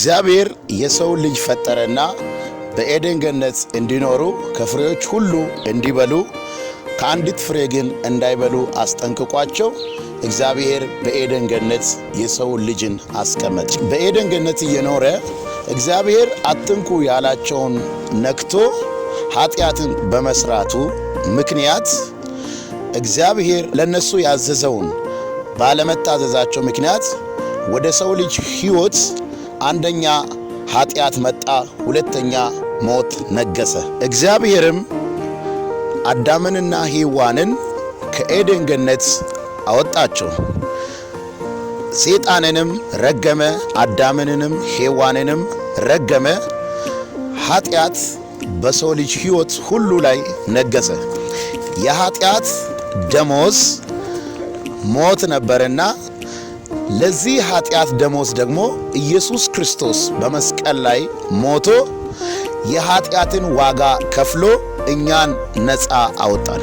እግዚአብሔር የሰውን ልጅ ፈጠረና በኤደን ገነት እንዲኖሩ፣ ከፍሬዎች ሁሉ እንዲበሉ፣ ከአንዲት ፍሬ ግን እንዳይበሉ አስጠንቅቋቸው እግዚአብሔር በኤደን ገነት የሰውን ልጅን አስቀመጠ። በኤደን ገነት እየኖረ እግዚአብሔር አትንኩ ያላቸውን ነክቶ ኃጢአትን በመስራቱ ምክንያት፣ እግዚአብሔር ለነሱ ያዘዘውን ባለመታዘዛቸው ምክንያት ወደ ሰው ልጅ ሕይወት አንደኛ ኃጢአት መጣ፣ ሁለተኛ ሞት ነገሰ። እግዚአብሔርም አዳምንና ሔዋንን ከኤደን ገነት አወጣቸው። ሰይጣንንም ረገመ፣ አዳምንንም ሔዋንንም ረገመ። ኃጢአት በሰው ልጅ ሕይወት ሁሉ ላይ ነገሰ። የኃጢአት ደሞዝ ሞት ነበርና ለዚህ ኃጢአት ደሞዝ ደግሞ ኢየሱስ ክርስቶስ በመስቀል ላይ ሞቶ የኃጢአትን ዋጋ ከፍሎ እኛን ነፃ አወጣን።